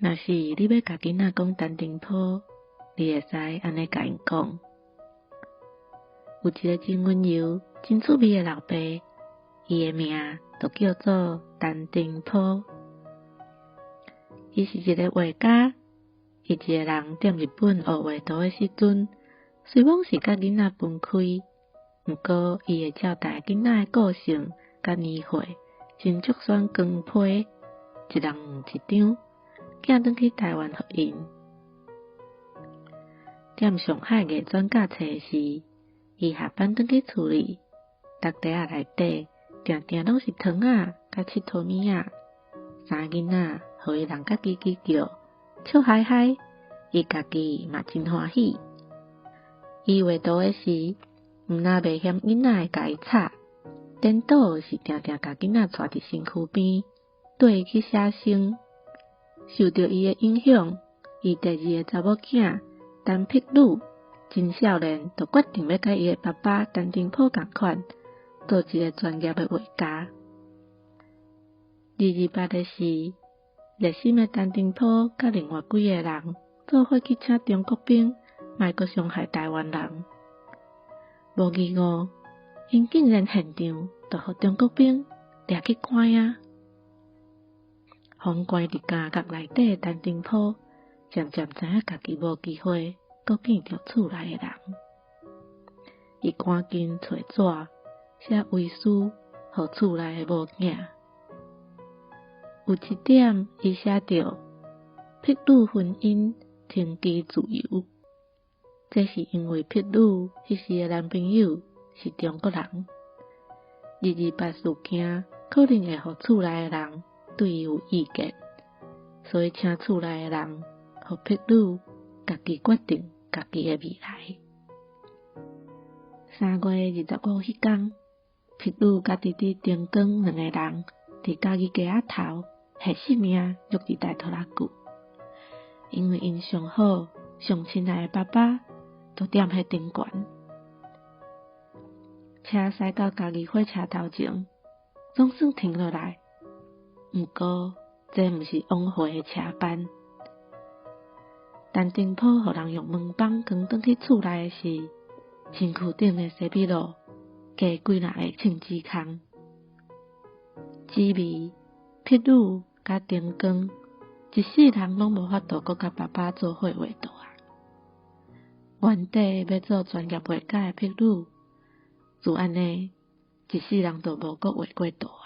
若是你欲共囡仔講陳澄波，你會使按呢共𪜶講：有一个真溫柔、真趣味的老爸，伊的名就叫做陳澄波。伊是一个畫家，伊一个人踮日本學畫圖的時陣，雖罔是佮囡仔分開，毋過伊會照逐个囡仔的個性佮年歲，斟酌選光批，一人一張，寄轉去台灣予𪜶。踮上海藝專教冊時，伊下班轉去厝裡，沓袋仔內底定定攏是糖仔佮𨑨迌物仔，三个囡仔予伊弄甲吱吱叫，笑嗨嗨，伊家己嘛真歡喜。伊畫圖的時，毋但袂嫌囡仔會共伊吵，顛倒是定定共囡仔帶佇身軀邊，綴伊去寫生。受著伊的影響，伊第二个查某囝陳碧女真少年就決定欲佮伊的爸爸陳澄波仝款，做一个專業的畫家。228的時，熱心的陳澄波佮另外幾个人做伙去請中國兵，莫閣傷害台灣人。無意外，𪜶竟然現場就予中國兵掠去關啊！予人關佇監獄內底的陳澄波，漸漸知影家己無機會閣見著厝內的人。伊趕緊揣紙寫遺書予厝內的某囝。有一點，伊寫著碧女婚姻停機自由，這是因為碧女彼時的男朋友是中國人。228事件可能會予厝內的人對伊有意見，所以請厝內的人予碧女家己決定家己的未來。3月25彼工，碧女佮弟弟澄光兩个人佇嘉義街仔頭下性命虐佇大拖拉庫，因為𪜶上好、上親愛的爸爸就踮彼頂懸。車駛到嘉義火車頭前，總算停落來。毋過，這毋是往回的車班。陳澄波予人用門枋扛轉去厝內的時，身軀頂的西米露加幾若个銃子空。姊妹、碧女佮澄光，一世人攏無法度閣佮爸爸做伙畫圖啊！原底欲做專業畫家的碧女，就按呢一世人都無閣畫過圖啊！